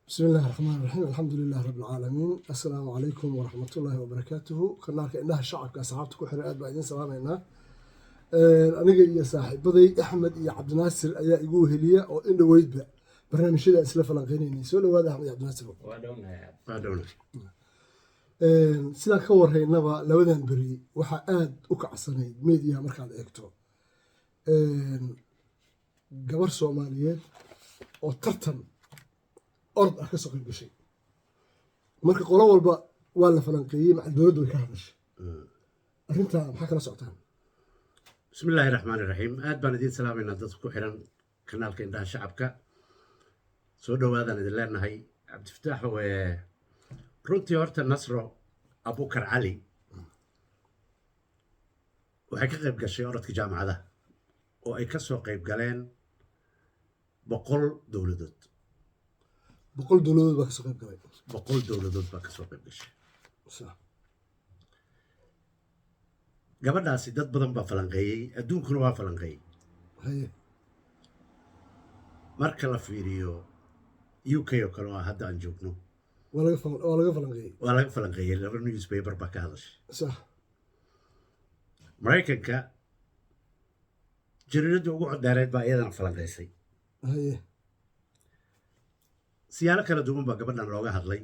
بسم الله الرحمن الرحيم، الحمد لله رب العالمين، السلام عليكم ورحمة الله وبركاته. Kanaalka Indhaha Shacabka, asxaabta ku xiran, aad baa idin salaamaynaa. Aniga iyo saaxiibaday Axmed iyo Cabdinaasir ayaa igu weheliya oo in dhoweydba barnaamijyada isla falanqeynaynay. Soo dhawaada, Axmed iyo Cabdinaasir. Waa dhownahay. Waa dhowna. Sidaan ka waraynaba, labadan beri waxaa aada u kacsanayd media markaad eegto gabar Soomaaliyeed oo tartan orod ah kasoo qayb gashay. Marka qolo walba waa la falanqeeyey, macal dowladda way ka hadashay arrintaa. Maxaa kala socotaan? Bismi illaahi raxmaani raxiim. Aad baan idiin salaamaynaa dadka ku xiran kanaalka Indhaha Shacabka. Soo dhowaadaan idin leenahay. Cabdifataax, runtii horta Nasro Abukar Cali waxay ka qayb gashay orodka jaamacadaha oo ay ka soo qayb galeen 100 dowladood. 100 dowladood baa kasoo qayb galay? 100 dowladood baa kasoo qayb gashay. Gabadhaasi dad badan baa falanqeeyey, adduunkuna waa falanqeeyey. Marka la fiiriyo UK oo kale oo hadda aan joogno, waa laga falanqeeyey. Waa laga falanqeeyey, laba newspaper baa ka hadashay. Maraykanka jariiradda ugu coddaareed baa iyadana falanqeysay. Siyaalo kala duwan baa gabadhan looga hadlay.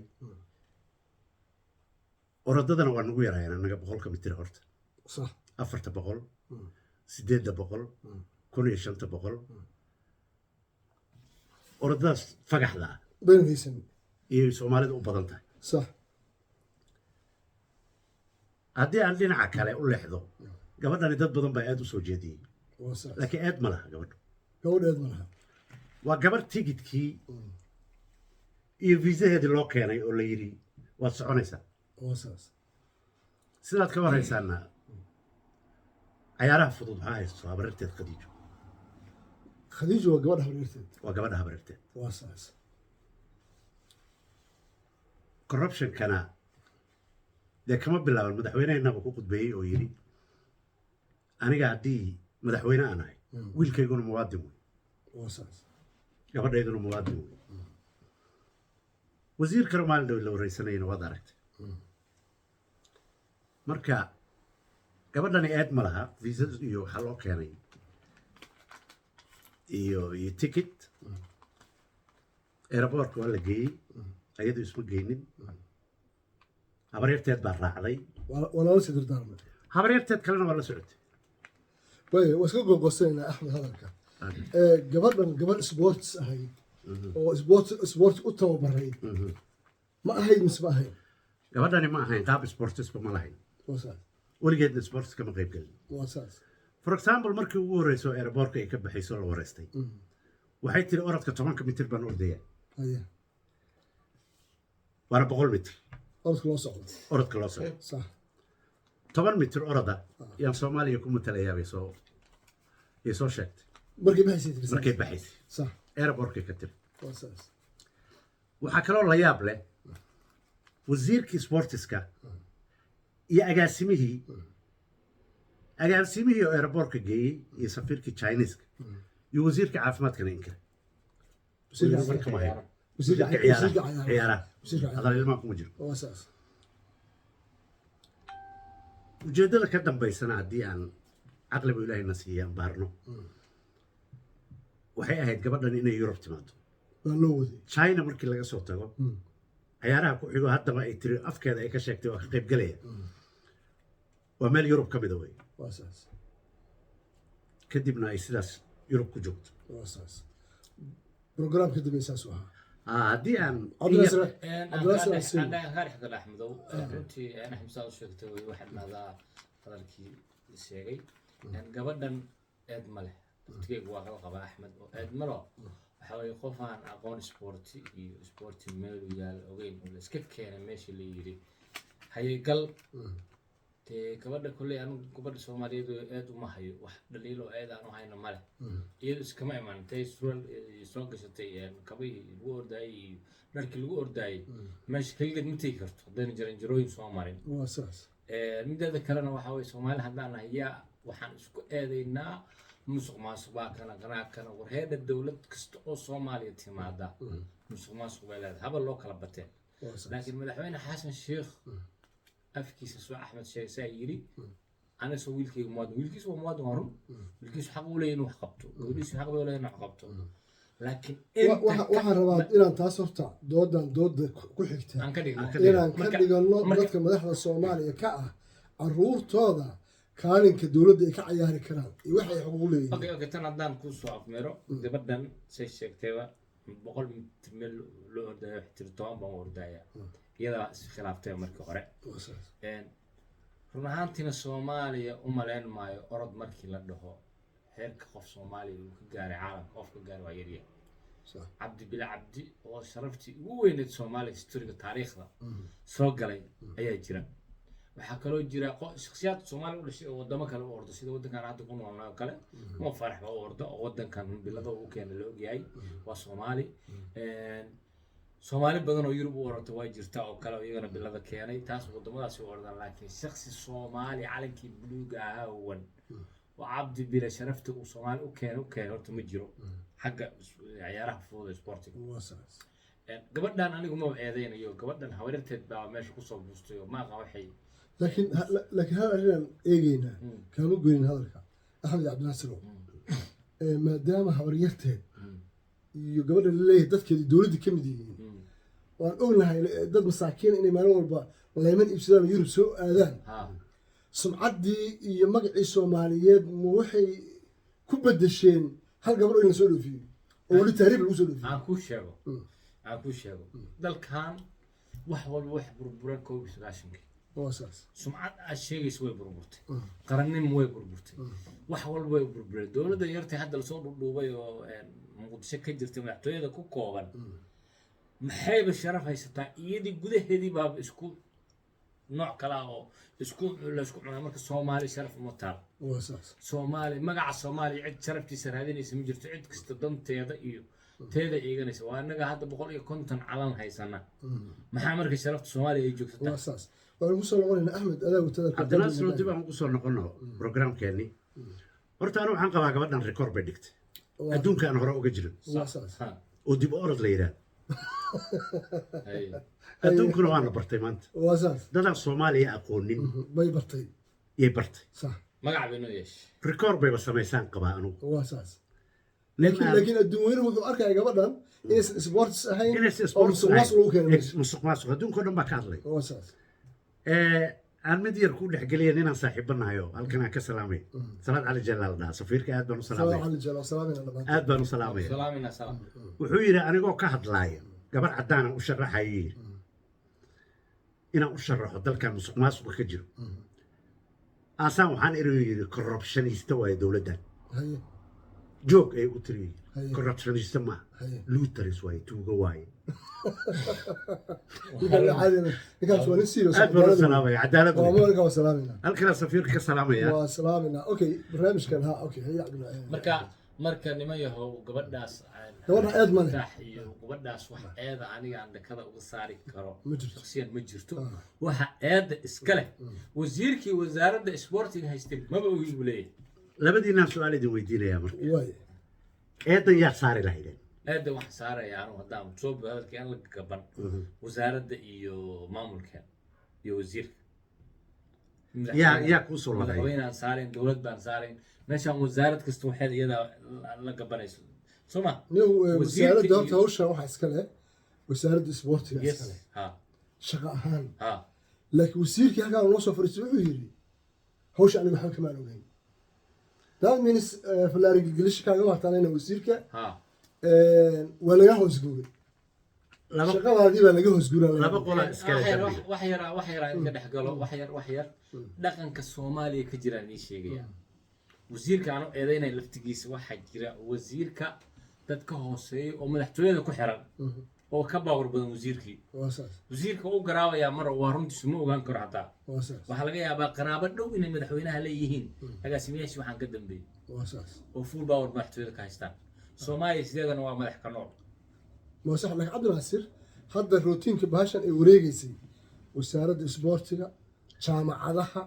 Orodadana waa nagu yaraayeen annaga, 100-ka mitir horta, 400-ta, 800-da, 1500. Orodadaas fagaxda ah baynan haysan iyay Soomaalida u badan tahay. Haddii aan dhinaca kale u leexdo, gabadhani dad badan baa aad u soo jeediyey. Waa sax. Laakiin eed ma laha gabadhu. Gabadheed ma laha. Waa gabarh tigidkii iyo viisaheedii loo keenay oo la yidhi waad soconaysaa. Waa saas. Sidaad ka warhaysaana, cayaaraha fudud waxaa haysto habarirteed Khadiijo. Khadiijo waa gabadha habaryarteed. Waa gabadha habarirteed. Waa saas. Corruptionkana dee kama bilaaban. Madaxweynehenaba ku khudbeeyey oo yidhi, aniga haddii madaxweyne aan ahay, wiilkayguna muwaadin wey, Waa saas. gabadhayduna muwaadin wey. Wasiir kale maalin dhow la wareysanayana waad aragtay. Marka gabadhani eed ma laha. Visa iyo waxaa loo keenay iyo ticket, airportka waa la geeyey. Ayadu isma geynin, habaryarteed baa raacday. Waa lala sii dardaarmay. Habaryarteed kalena waa la socotay. Waaya, waa iska googosanaynaa, Axmed, hadalka. Gabadhan gabadh sports ahayd oo sport u tababaray ma ahayd mise ma ahayn? Gabadhani ma ahayn, qaab sportsba ma lahayn. Waa saas. Weligeedna sports kama qayb gelin. Waa saas. For example, markii ugu horeyso airportka ay ka baxayso la wareystay, waxay tiri, orodka 10-ka mitir baan ordaya. Waana 100 mitir. Orodka loo socdo. Orodka loo socdo. 10 mitir oroda yaan Soomaaliya ku matalayaa bay soo yay soo sheegtay. Markay baxaysay tiri saas. Markay baxaysay airportkay ka tiri. Waa saas. Waxaa kaloo la yaab leh, wasiirkii sportiska iyo agaasimihii oo airportka geeyey iyo safiirkii Chineska iyo wasiirka caafimaadkana inkira. Wasiirka Warka ma hayo. Wasiirka Wasiirka wasiirka ciyaaraha. Ciyaaraha. Ciyaaraha. Wasiirka ciyaaraha. Hadal ilmaha kuma jiro. Waa saas. Ujeeddada ka dambaysana, haddii aan caqlibu Ilaahayna siiyaan baarno, waxay ahayd gabadhan inay Yurub timaado. Baa loo waday. China markii laga soo tago, cayaaraha ku xigo haddaba ay tiri, afkeeda ay ka sheegtay waa ka qayb gelaya, waa meel Yurub ka mida wey. Waa saas. Kadibna ay sidaas Yurub ku joogto. Waa saas, programka dambe saas u ahaa. Haddii aan Cabdinaasir, Cabdinaasir Asiin. Aan kaa dhex galo, Axmedow. Runtii Axmed saa u sheegtay wey, waxaad dhahdaa hadalkii sheegay. Gabadhan eed ma leh. Laftigeygu waa kala qabaa Axmed oo eed ma lo. Waxaa weye, qof aan aqoon isboorti iyo isboorti meelu yaal ogeyn oo la iska keenay meeshii, la yidhi haye gal. Dee gabadha kolley anigu gabadha Soomaaliyeed oo eed uma hayo, wax dhaliilo eed aan u hayno male. Iyadu iskama iman, intay surwaal soo gashatay, kabihii lagu ordaayey iyo dharkii lagu ordaayey, meesha keligeed ma tegi karto haddayna jaranjarooyin soo marin. Waa saas. Mideeda kalena waxaa weye, Soomaali haddaan nahay, yaa waxaan isku eedaynaa. Musuq maasuq baa kana kanaa kana warheedha. Dowlad kasta oo Soomaaliya timaada musuq maasuq bay leedahay, haba loo kala bateen. Waa saas. Laakiin Madaxweyne Xasan Sheekh afkiisa soo Axmed sheegay saa yidhi, aniga wiilkayga muwaadin, wiilkiisu waa muwaadin, waa run. Wiilkiisu xaq u leeyahay inuu wax qabto, gabadhiisu xaq bay u leeyahay inuu wax qabto, laakiin Waxaan rabaa inaan taas horta doodan dooda ku xigta aan ka dhigno. Aan ka dhigno. Inaan ka dhigano dadka madaxda Soomaaliya ka ah caruurtooda kaalinka dowladda ay ka cayaari karaan iyo waxay xuquuq leeyihiin. Okay, tan haddaan kusoo afmeero, gabadhan say sheegtayba 100 mitir meel loo ordaya, wax tiri 10 baan u ordaya, iyadaa iskhilaaftay markii hore. Waa saas. Run ahaantiina Soomaaliya u malayn maayo orod markii la dhaho heerka qof Soomaaliya uu ka gaaray caalamka, qof ka gaaray waa yaryahay. Cabdi Bila Cabdi oo sharaftii ugu weyneed Soomaaliya historiga taariikhda soo galay ayaa jira. Waxaa kaloo jira shakhsiyaad Soomaaliya u dhashay oo wadamo kale u ordo, sida waddankan hadda ku noolnaa oo kale. Mo Farax baa u orda oo waddankan bilada uu keena la ogyahay, waa Soomaali. Soomaali badan oo Yurub u orata waa jirta oo kale oo iyagana bilada keenay, taas wadamadaasi u ordaan. Laakiin shakhsi Soomaali calankii buluuga ahaa wan oo Cabdi Bile sharafta uu Soomaali u keenay horta ma jiro xagga ciyaaraha fudud ee sportiga. Waa saas. Gabadhan anigu ma eedeynayo. Gabadhan habaryarteed baa meesha kusoo buustay oo maaqa waxay Laakiin hal arrinaan eegeynaa, kaama goynin hadalka Axmed Cabdinaasirow. Maadaama habaryarteed iyo gabadha laleeyahay dadkeedi dowladda ka mid yihiin, waan ognahay dad masaakiin inay maalin walba layman iibsadaan oo Yurub soo aadaan, sumcaddii iyo magacii Soomaaliyeed ma waxay ku bedesheen hal gabadh in la soo dhoofiyo oo weli tahriib lagu soo dhoofiyo? Aan kuu sheego, dalkan wax walba wax burburan 91-kii. Waa saas. Sumcad aad sheegaysa way burburtay, qarannimo way burburtay, wax walba way burbureen. Dowladda yartay hadda lasoo dhudhuubay oo Muqdisho ka jirtay, madaxtooyada ku kooban, maxayba sharaf haysataa? Iyadii gudaheedii baaba isku nooc kale ah oo isku laysku cunaa. Marka Soomaali sharaf uma taal. Waa saas. Soomaali, magaca Soomaaliya cid sharaftiisa raadinaysa ma jirto. Cid kasta danteeda iyo teeda eeganaysa. Waa innaga hadda 150 calan haysana. Maxaa marka sharafta Soomaaliya ay joogsataa? Waa saas. Waan ugu soo noqonaynaa. Axmed, adaa watada. Cabdinaasir, dib aan ugu soo noqono programkeennii. Horta anu waxaan qabaa gabadhan record bay dhigtay adduunka aan hore uga jirin Waa saas. Oo dib u orod la yidhaahdo. Adduunkuna waana bartay maanta. Waa saas. Dadaan Soomaaliya aqoonin bay bartay. Yay bartay. Magac bay noo yeeshay. Record bayba samaysaan qabaa anugu. Waa saas. Nin Laakiin adduun weynuhu wuxuu arkaya gabadhan inaysan sports ahayn inaysan oo sports musuq maasuq lagu keenay meesha. Musuq maasuq adduunka o dhan baa ka hadlay. Waa saas. Aan mid yar ku dhexgeliya, ninaan saaxiibanahayo halkan aan ka salaamay, Salaad Cali Jalaal dhaha, safiirka aad baan u Salaam salaamaya. Cali Jalaal, salaamina dhammaan. Aad baan u salaamaya. Salaamina, salaam. Wuxuu yidhi, anigoo ka hadlaaya gabar caddaana u sharaxaya, yidhi inaan u sharaxo dalkan musuq maasuqa ka jiro aasaan, waxaan iri yidhi, corruptionista waaye dowladdan. Joog ay u tiri. Corruptionista maaha, looters waaye, tuugo waaye. Ninkaan caadi, ninkaas waa nin serious. Aad baan u salaamaya, cadaalad Waa wey. Marka waa salaamina. Halkana safiirka ka salaamaya. Waa salaamina. Okay, barnaamijkan ha, okay, haye Cabdullaahi. Marka niman yahow, gabadhaas Gabadha eed ma leh. Fataax iyo gabadhaas wax eeda aniga aan dhakada uga saari karo Ma jirto. shakhsiyan ma jirto. Waxa eedda iska leh wasiirkii wasaaradda isboortiga haystay, maba ogi buu leeyahay. Labadiinaan su-aal idin weydiinayaa marka. Waay. Eedan yaa saari lahaydeen? Eedda waxaan saaraya anu haddaan soo hadalkii aan la gaban, wasaaradda iyo maamulka iyo wasiirka. Yaa kuu soo laday? Madaxweyne aan saarayn, dowlad baan saarayn. Meeshaan wasaarad kasta waxeed iyadaa la gabanayso, soo ma? Nin Wasiirka wasaaradda horta hawshan waxaa iska leh wasaaradda isboortiga iska leh shaqo ahaan, laakiin wasiirkii halkaan noo soo fariistay wuxuu yidhi hawsha aniga waxba kamaan ogeyn. That means fallaari gilgilisha kaaga waartaanayna wasiirka waa laga hoos guuray. Laba Shaqadaadii baa laga hoos guuraa. Laba qolaa iskale Wax yar. dambiga. Wax yaraa inka dhex galo, wax yar, wax yar. Dhaqanka Soomaaliya ka jiraan ii sheegaya. Wasiirka aanu eedeynaya laftigiisa, waxaa jira wasiirka dad ka hooseeya oo madaxtooyada ku xiran oo ka baawar badan wasiirkii. Waa saas. Wasiirka u garaabayaa mar waa runtiisu ma ogaan karo xataa. Waa saas. Waxaa laga yaabaa qaraabo dhow inay madaxweynaha leeyihiin agaasimayaashii waxaan ka dambeeyey Waa saas. oo full power madaxtooyada ka haystaan. Soomaaliya sideedana waa madax ka nool. Waa sax, laakiin Cabdinaasir, hadda routiinka bahashan ay wareegeysay wasaaradda isboortiga, jaamacadaha,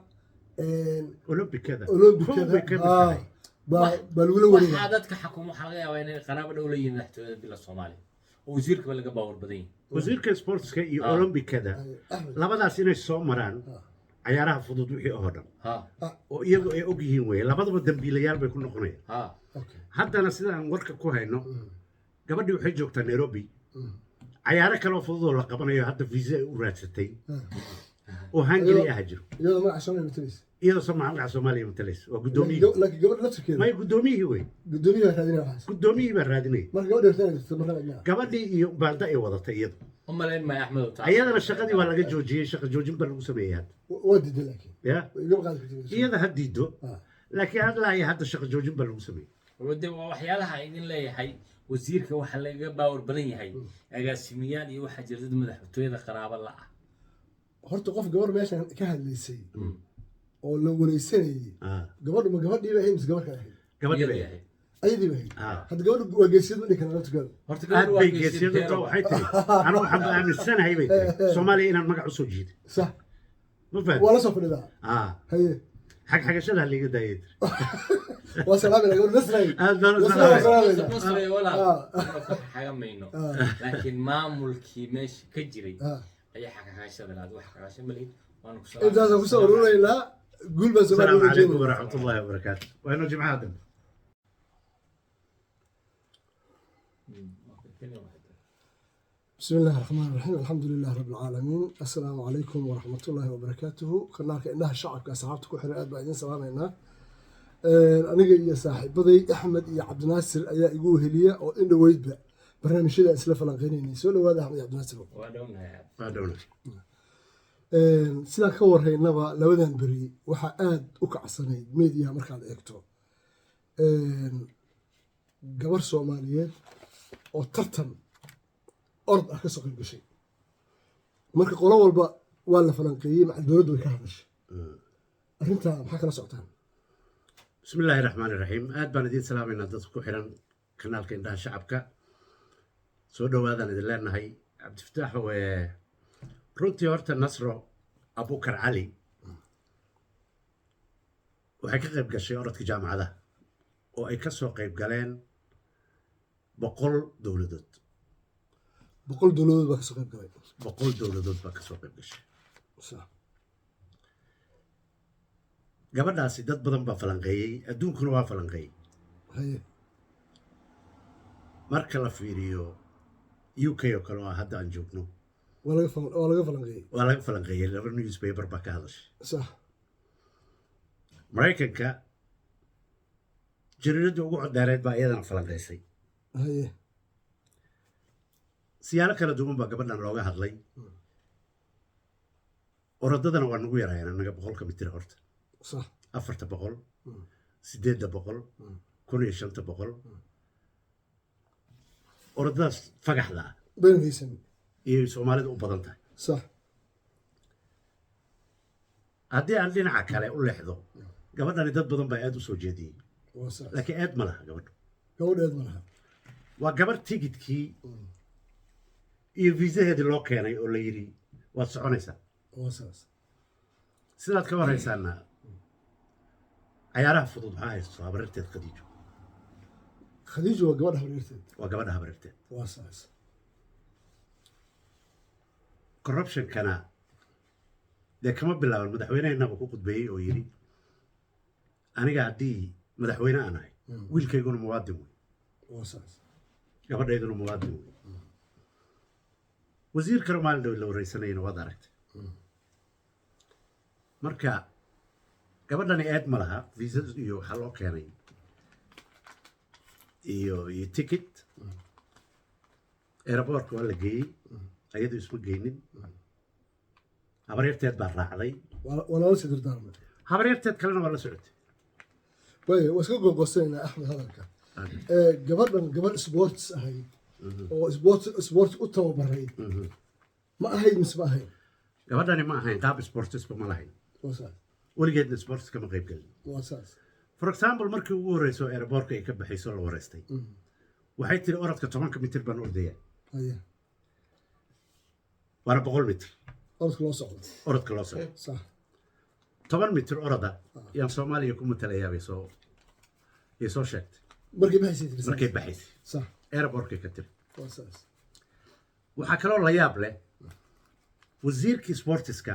Olombikada. Olombikada. Kow bay ka mid tahay. Baa lagula wareegaya. Waxaa dadka xakuma waxaa laga yaabaa inay qaraabo dhow la yihiin madaxtooyada bila Soomaaliya oo wasiirkaba laga baawar badan yahay. Wasiirka sportska iyo olombikada, Axmed, labadaas inay soo maraan cayaaraha fudud wixii oo dhan oo iyagu ay og yihiin weye, labadaba dambiilayaal bay ku noqonayaan. Haddana sida aan warka ku hayno, gabadhii waxay joogtaa Nairobi. Cayaaro kale oo fudud oo la qabanayo hadda visa ay u raadsatay oo Hungary ah jiro. Iyadoo magaca Soomaaliya matalaysa. Iyadoo soo magaca Soomaaliya matalaysa, waa guddoomiyihii. Laakiin gabadha laftirkeeda May, guddoomiyihii wey. Guddoomiyaha baa raadinaya waxaas. Guddoomiyihii baa raadinaya. Marka gabadha rabtaa inay jirto marnaba ma Gabadhii iyo baanda ay wadatay iyadu. U malayn maayo, Axmed, taas. Ayadana shaqadii waa laga joojiyey, shaqa joojin baa lagu sameeyey hadda. Waa diiday laakiin. Ya. Way igama qaadi kartid. Iyada ha diido, laakiin hadlaa iyo hadda shaqa joojin baa lagu sameeyey. De waa waxyaalaha idin leeyahay, wasiirka waxaa lagaga baawar badan yahay agaasimiyaal iyo waxaa jira dad madaxtooyada qaraabo la ah. Horta qof gabar meeshan ka hadlaysay oo la wareysanayay, gabadhu ma gabadhii bay ahayd mise gabar kale ahayd? Gabadhii Iyada bay ahayd. Ayadii bay ahayd. Hadda gabadhu waa geesiyad, ma dhihi karna laftirkeeda. Horta aad gabadhu waa bay geesiyad. Geesiyadu Beero. Waxay tiri, anigu waxaan aaminsanahay, bay tiri, Soomaaliya inaan magac usoo jiiday. Ma fahamtay? Waa la soo fadhidaa. Haye. Xag xagashada liiga daayay tiri. Waa salaamayna gabadh Nasray. Aad baan u Nasray, salaamay. waa salaamayna. Nasray walaal, anoo ku xagamayno, laakiin maamulkii meesha ka jiray ayaa xagxagashada lahayd. Wax xagagasho ma lihid, waanu ku salaamay. Intaasaan kusoo ururaynaa. Guul baan Soomaaliya Asalaamu u calaykum rajeynaya. waraxmat ullahi wabarakaatu. Waa inoo jimcaha dambe. Okay, keliya waxay tahay. بسم الله الرحمن الرحيم، الحمد لله رب العالمين، السلام عليكم ورحمة الله وبركاته. Kanaalka Indhaha Shacabka asxaabta ku xiran, aad baa idin salaamaynaa. Aniga iyo saaxiibaday Axmed iyo Cabdinaasir ayaa igu weheliya oo in dhoweydba barnaamijyada isla falanqeynaynay. Soo dhawaada, Axmed iyo Cabdinaasir. Waa dhownahay. Waa dhowna. Sidaan ka waraynaba, labadan beri waxaa aada u kacsanayd meediyaha markaad eegto gabar Soomaaliyeed oo tartan orod ah kasoo qayb gashay. Marka qolo walba waa la falanqeeyey, macal dowladdu way ka hadashay arrintaa. Maxaa kala socotaan? Bismi illaahi raxmaani raxiim. Aad baan idiin salaamaynaa dadka ku xiran kanaalka Indhaha Shacabka. Soo dhowaadaan idin leenahay. Cabdifataax, runtii horta Nasro Abukar Cali waxay ka qayb gashay orodka jaamacadaha oo ay ka soo qayb galeen 100 dowladood. 100 dowladood baa kasoo qayb galay. 100 dowladood baa kasoo qayb gashay. Gabadhaasi dad badan baa falanqeeyey, adduunkuna waa falanqeeyey. Marka la fiiriyo UK oo kale oo hadda aan joogno, waa laga falanqeeyey. Waa laga falanqeeyey, laba newspaper baa ka hadashay. Maraykanka jariiradda ugu coddaareed baa iyadana falanqeysay. Siyaalo kala duwan baa gabadhan looga hadlay. Orodadana waa nagu yaraayeen annaga, 100-ka mitir horta, 400-ta, 800-da, 1500, orodadaas fagaxda ah baynu haysan iyay Soomaalida u badan tahay. Haddii aan dhinaca kale u leexdo, gabadhani dad badan baa aad u soo jeediyey. Waa saas. Laakiin aad ma laha gabadhu. Gabadheed ma laha. Waa gabarh tigidkii iyo viisaheedii loo keenay oo la yidhi waad soconaysaa. Waa saas. Sidaad ka warhaysaana, cayaaraha fudud waxaa haysto habarirteed Khadiijo. Khadiijo waa gabadha habaryarteed. Waa gabadha habarirteed. Waa saas. Corruptionkana dee kama bilaaban. Madaxweynehenaba ku khudbeeyey oo yidhi, aniga haddii madaxweyne aan ahay, wiilkayguna muwaadin wey. Waa saas. Gabadhayduna muwaadin wey. Wasiir kale maalin dhow la wareysanayana waad aragtay. Marka gabadhani eed ma laha. Visa iyo waxaa loo keenay iyo ticket, airportka waa la geeyey, ayadu isma geynin, habaryarteed baa raacday. Waa lala sii dardaarmay. Habaryarteed kalena waa la socotay. Waaya, waa iska googosanaynaa, Axmed, hadalka. Gabadhan gabadh sports ahayd oo sport u tababaray ma ahayd mise ma ahayn? Gabadhani ma ahayn, qaab sportsba ma lahayn. Waa saas. Weligeedna sports kama qayb gelin. Waa saas. For example, markii ugu horeyso airportka ay ka baxayso la wareystay, waxay tiri, orodka 10-ka mitir baan ordaya. Waana 100 mitir. Orodka loo socdo. Orodka loo socdo. 10 mitir oroda yaan Soomaaliya ku matalayaa bay soo Yay soo sheegtay. Markay baxaysay tiri. Markay baxaysay. Airportkay ka tiri. Waa saas. Waxaa kaloo la yaab leh wasiirkii sportiska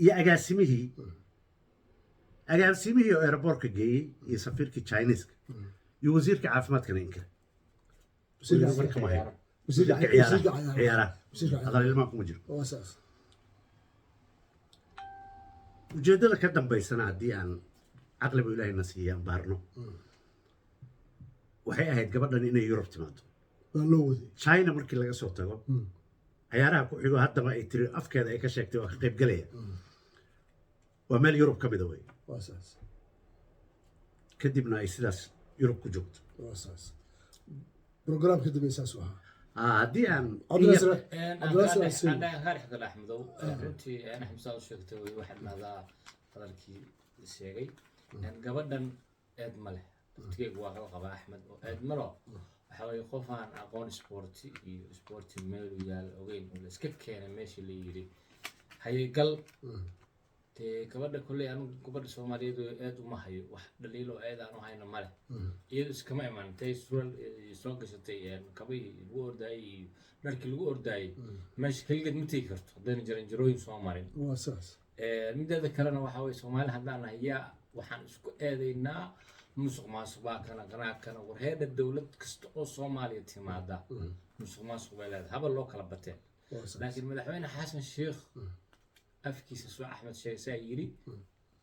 iyo agaasimihii oo airportka geeyey iyo safiirkii Chineska iyo wasiirka caafimaadkana inkira. Wasiirka Warka ma hayo. Wasiirka ciyaaraha. Wasiirka ciyaaraha. Ciyaaraha. Wasiirka ciyaaraha. Hadal ilmaha kuma jiro. Waa saas. Ujeeddada ka dambaysana, haddii aan caqliba Ilaahayna siiya aan baarno, waxay ahayd gabadhan inay Yurub timaado. Baa loo waday. China markii laga soo tago, cayaaraha ku xigo haddaba ay tiri, afkeeda ay ka sheegtay, waa ka qayb gelaya, waa meel Yurub ka mida wey. Waa saas. Kadibna ay sidaas Yurub ku joogto. Waa saas, programka dambe saas u ahaa. Haddii aan Cabdinaasir, Cabdinaasir Asiin. Aan kaa dhex galo, Axmedow. Runtii Axmed saa u sheegtay wey, waxaad dhahdaa hadalkii sheegay. Gabadhan eed ma leh, laftigeygu waa kala qabaa Axmed oo eed ma lo. Waxa weye qof aan aqoon isboorti iyo isboorti meelu yaal ogeyn oo la iska keenay meeshii, la yidhi haye gal. Dee gabadha kolley anigu gabadha Soomaaliyeed oo eed uma hayo, wax dhaliilo eed aan u hayno male. Iyadu iskama iman, intay sural soo gashatay, kabihii lagu ordaayey iyo dharkii lagu ordaayey, meesha keligeed ma tegi karto haddayna jaranjarooyin soo marin. Waa saas. Mideeda kalena waxa weye Soomaali haddaan nahay, yaa waxaan isku eedaynaa musuq maasuq baa kana kanaa kana warheedha. Dowlad kasta oo Soomaaliya timaada musuq maasuq bay leedahay, haba loo kala bateen. Waa saas. Laakiin Madaxweyne Xasan Sheikh afkiisa soo Axmed sheegay saa yidhi,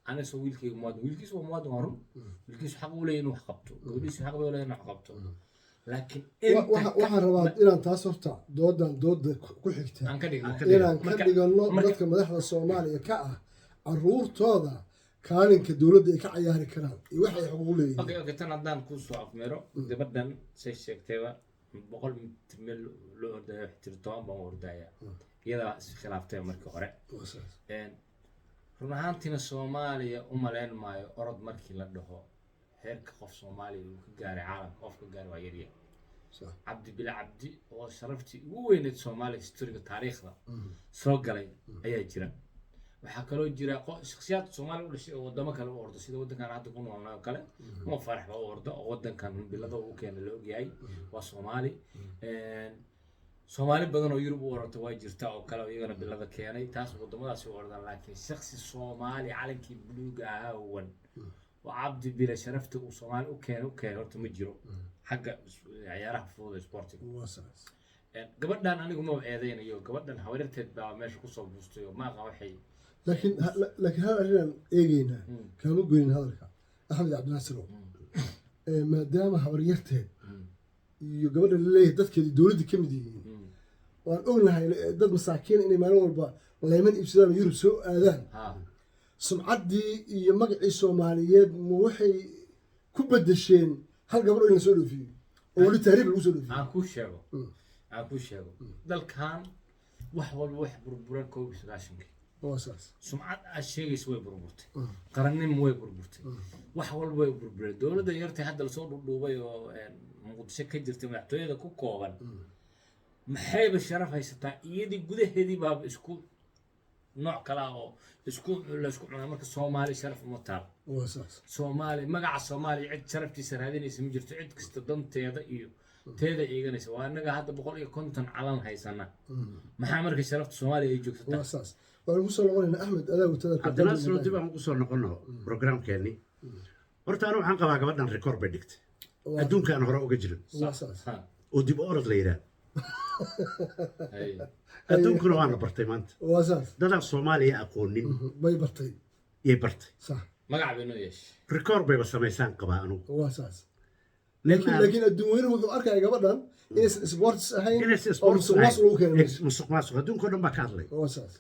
anisoo wiilkayga muwaadin, wiilkiisu waa muwaadin, waa run. Wiilkiisu xaq u leeyahay inuu wax qabto, gabadhiisu xaq bay u leeyahay inuu wax qabto, laakiin Waxaan rabaa inaan taas horta doodan dooda ku xigta aan ka dhigno. Aan ka dhigno. Inaan ka dhigano dadka madaxda Soomaaliya ka ah caruurtooda kaalinka dowladda ay ka cayaari karaan iyo waxay xuquuq leeyihiin. Okay, tan haddaan kusoo afmeero, gabadhan say sheegtayba 100 mitir meel loo ordaayo, waxay tiri 10 baan u ordaya. Iyadaa is khilaaftay markii hore. Waa saas. Run ahaantiina Soomaaliya u malayn maayo orod markii la dhaho heerka qof Soomaaliya uu ka gaaray caalamka, qof ka gaaray waa yaryahay. Cabdi Bila Cabdi oo sharaftii ugu weyneyd Soomaaliya historiga taariikhda soo galay ayaa jira. Waxaa kaloo jira shakhsiyaad Soomaaliya u dhashay oo wadamo kale u ordo, sida waddankan hadda ku noolnahay oo kale, Mo Farax baa u orda oo waddankan bilada uu keenay la ogyahay, waa Soomaali. Soomaali badan oo Yurub u orata waa jirta oo kale oo iyagana bilada keenay, taas wadamadaasi u ordaan. Laakiin shakhsi Soomaali calankii buluuga ahaa wan oo Cabdi Bila sharafta uu Soomaali u keenay horta ma jiro xagga ciyaaraha fudud ee sportiga. Waa saas. Gabadhan anigu ma eedeynayo, gabadhan hawareerteed baa meesha kusoo buustay oo maaqa waxay Laakiin hal arrinaan eegeynaa, kaama goynin hadalka Axmed Cabdinaasir oo maadaama habaryarteed iyo gabadha laleeyahay dadkeedii dowladda ka mid yihiin, waan ognahay dad masaakiin inay maalin walba layman iibsadaan oo Yurub soo aadaan. Sumcaddii iyo magacii Soomaaliyeed ma waxay ku bedesheen hal gabadho in la soo dhoofiyo oo weli tahriib lagu soo dhoofiyo? Aan kuu sheego, dalkan wax walba wax burburan 91-kii. Waa saas. Sumcad aad sheegaysa way burburtay, qarannimo way burburtay, wax walba way burbureen. Dowladda yartay hadda lasoo dhudhuubay oo Muqdisho ka jirtay, madaxtooyada ku kooban, maxayba sharaf haysataa? Iyadii gudaheedii baaba isku nooc kale ah oo isku laysku cunaa. Marka Soomaali sharaf uma taal. Waa saas. Soomaali, magaca Soomaaliya cid sharaftiisa raadinaysa ma jirto. Cid kasta danteeda iyo teeda eeganaysa. Waa innaga hadda 150 calan haysana. Maxaa marka sharafta Soomaaliya ay joogsataa? Waa saas. Waan kusoo noqonaynaa. Axmed, adaa watada. Cabdinaasir, dib aan ugu soo noqono programkeennii. Horta anu waxaan qabaa gabadhan record bay dhigtay adduunka aan hore uga jirin Waa saas. Oo dib u orod la yidhaahdo. Adduunkuna waana bartay maanta. Waa saas. Dadaan Soomaaliya aqoonin bay bartay. Yay bartay. Magac bay noo yeeshay. Record bayba samaysaan qabaa anugu. Waa saas. Nin Laakiin adduun weynuhu wuxuu arkaya gabadhan inaysan sports ahayn inaysan oo sports musuq maasuq lagu keenay meesha. Musuq maasuq adduunka o dhan baa ka hadlay. Waa saas.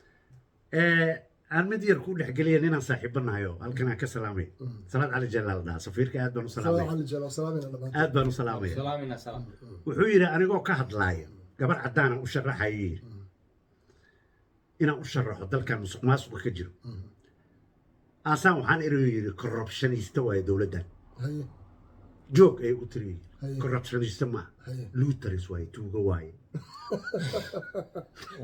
Aan mid yar ku dhexgeliya, ninaan saaxiibanahayo halkan aan ka salaamay, Salaad Cali Jalaal dhaha, safiirka aad baan u Salaam salaamaya. Cali Jalaal, salaamina dhammaan. Aad baan u salaamaya. Salaamina salaam. Wuxuu yidhi anigoo ka hadlaaya gabar caddaana u sharaxayo, yidhi inaan u sharaxo dalkan musuq maasuqa ka jiro aasaan waxaan iri, yidhi, corruptionista waaye dowladdan. Haye. Joog ay ugu tiri. Haye. Corruptionista maaha. Haye. Looters waaye, tuugo waaye.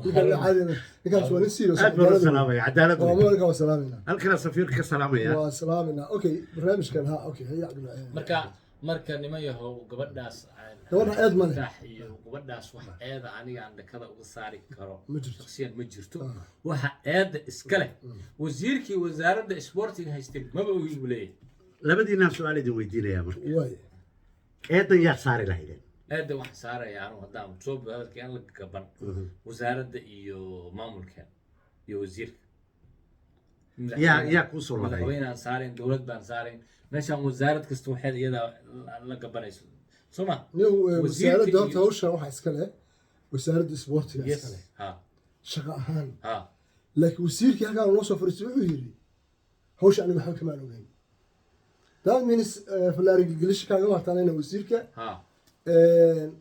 Ninkaan caadi, ninkaas waa nin serious. Aad baan u salaamaya, cadaalad Waa wey. Marka waa salaamayna. Halkana safiirka ka salaamaya. Waa salaamayna. Okay, barnaamijkan ha, okay, haye Cabdullahi. Marka niman yahow, gabadhaas Gabadha eed ma leh. Fataax iyo gabadhaas wax eeda aniga aan dhakada uga saari karo Ma jirto. Shakhsiyan ma jirto. Waxa eedda iska leh wasiirkii wasaaradda isboortiga haystay, maba ogi buu leeyahay. Labadiinaan su-aal idin weydiinayaa marka. Waay. Eedan yaa saari lahaydeen? Eedda waxaan saaraya anu haddaan soo hadalkii aan la gaban, wasaaradda iyo maamulka iyo wasiirka. Yaa kuu soo laday? Madaxweyne aan saarayn, dowlad baan saarayn. Meeshaan wasaarad kasta waxeed iyadaa la gabanayso, soo ma? Niyow, Wasiirka wasaaradda horta hawshan waxaa iska leh wasaaradda isboortiga iska leh shaqo ahaan, laakiin wasiirkii halkaan noo soo fariistay wuxuu yidhi hawsha aniga waxba kamaan ogeyn. That means fallaari gilgilisha kaaga waartaanayna wasiirka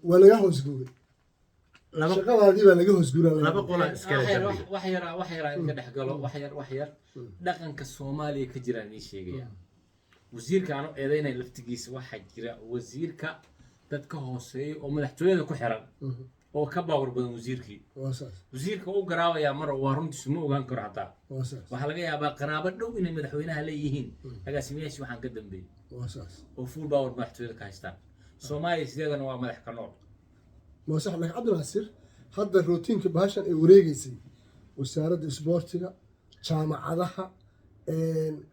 waa laga hoos guuray. Laba Shaqadaadii baa laga hoos guuraa. Laba qolaa iska leh Wax yar, dambiga. wax yaraa in ka dhex galo, wax yar, wax yar. Dhaqanka Soomaaliya ka jiraan idiin sheegaya. Wasiirka aanu eedeynay laftigiisa, waxaa jira wasiirka dad ka hooseeya oo madaxtooyada ku xiran oo ka power badan wasiirkii. Waa saas. Wasiirka u garaabayaa mar waa runtiisu ma ogaan karo xataa. Waa saas. Waxaa laga yaabaa qaraabo dhow inay madaxweynaha leeyihiin agaasimayaashii waxaan ka dambeeyey Waa saas. oo full power madaxtooyada ka haystaan. Soomaaliya sideedana waa madax ka nool. Waa sax, laakiin Cabdinaasir, hadda routiinka bahashan ay wareegeysay wasaaradda isboortiga, jaamacadaha,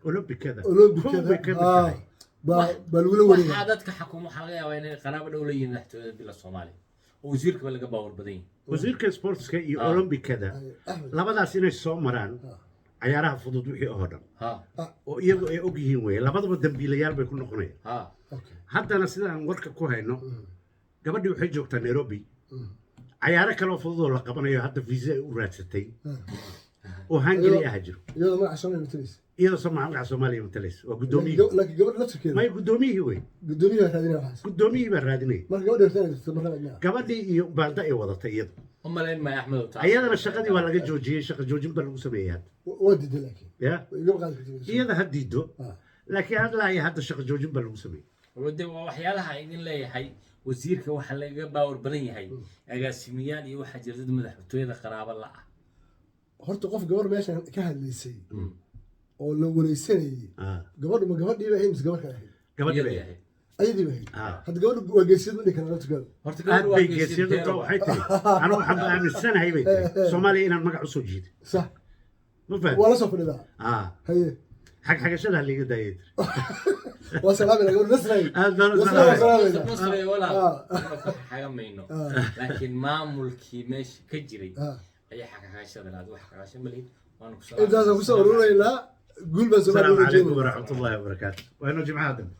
Olombikada. Olombikada. Kow bay ka mid tahay. Baa lagula Waxaa wareegaya. dadka xakuma waxaa laga yaabaa inay qaraabo dhow leeyihiin madaxtooyada bila Soomaaliya oo wasiirkaba laga power badan yahay. Wasiirka sportska iyo olombikada, Axmed, labadaas inay soo maraan cayaaraha fudud wixii oo dhan oo iyagu ay og yihiin weye, labadaba dambiilayaal bay ku noqonayaan. Haddana sida aan warka ku hayno, gabadhii waxay joogtaa Nairobi. Cayaaro kale oo fudud oo la qabanayo hadda visa ay u raadsatay oo Hungary ah jiro. Iyadoo magaca Soomaaliya matalaysa. Iyadoo magaca Soomaaliya matalaysa, waa guddoomiyihii. Laakiin gabadha laftirkeeda May, guddoomiyihii wey. Guddoomiyaha raadinaya waxaas. Guddoomiyihii baa raadinaya. Marka gabadha rabtaa inay jirto marka miyaa? Gabadhii iyo baanda ay wadatay iyadu. U malayn maayo, Axmed. Ayadana shaqadii waa laga joojiyey, shaqa joojin baa lagu sameeyey hadda. Waa diiday laakiin. Ya. Way igama qaadi kartid. Iyada ha diido, laakiin hadlaa iyo hadda shaqa joojin baa lagu sameeyey. De waa waxyaalaha idin leeyahay, wasiirka waxaa lagaga power badan yahay agaasimiyaal iyo waxaa jira dad madaxtooyada qaraabo la ah. Horta qof gabar meeshan ka hadlaysay oo la wareysanayay, gabadhu ma gabadhii bay ahayd mise gabar kale ahayd? Gabadhii bay Iyadii ahayd. ahayd. Ayadii bay ahayd. Hadda gabadhu waa geesiyad, ma dhihi karna laftirkeeda. Horta Aad gabadhu waa bay geesiyad. geesiyadu Heer. Waxay tiri, anigu waxaan ba aaminsanahay, bay tiri, Soomaaliya inaan magac usoo jiiday. Ma fahmi? Waa la soo fadhidaa. Haye. Xag xagashada liiga daayay tiri. Waa salaamayna gabadh Nasray. Aad baan u Nasray waa salaamay. salaamayna. Nasray walaal, anoo ku xagamayno, laakiin maamulkii meesha ka jiray ayaa xagxagashada lahayd. Wax xagagasho ma lihid, waanu ku Intaasaan kusoo ururaynaa. Guul baan Soomaaliya asalaamu u calaykum rajeynaya. Waraxmatullaahi wabarakaatu. Waa inoo jimcaha dambe.